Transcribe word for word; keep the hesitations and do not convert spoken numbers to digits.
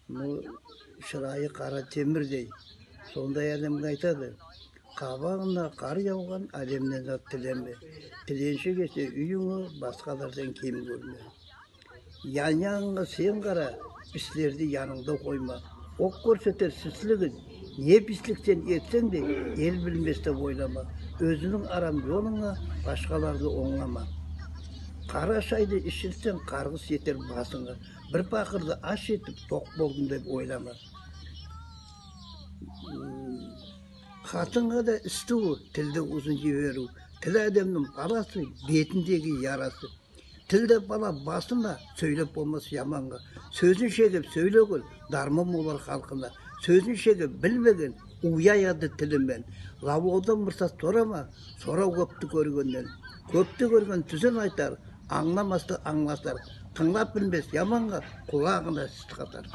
Ну, шырайы кара темирдей. Сондай аьдемге айтады: кабагынъа кар явган аьдемнен зат тилеме. Тиленшек эсе уьйинъе, баскалардан кем коьрме. Ян-янынъа сен кара, бислерди янынъда койма. Ок коьрсетер сислигин, не бислик сен этсенъ де, эл билмес деп ойлама. Оьзинънинъ арам йолынъа баскаларды онълама. Кара шайды иширсенъ, каргыс етер басынъа. Бир пакырды аш этип, ток болдым деп ойлама. Хатынга да исти, тилди узын йиберуьв. Тил аьдемнинъ баласы, бетиндеги ярасы. Тил де бала басына, соьйлеп болмас яманга. Соьзин шегип соьйлеген дарман болар халкына. Соьзин шегип билмеген уваяяды тили мен. Заводдан мырсат сорама, сорав коьпти коьргеннен. Коьпти коьрген туьзин айтар, анъламасты анълатар. Тынълап билмес яманга, кулагына сит катар.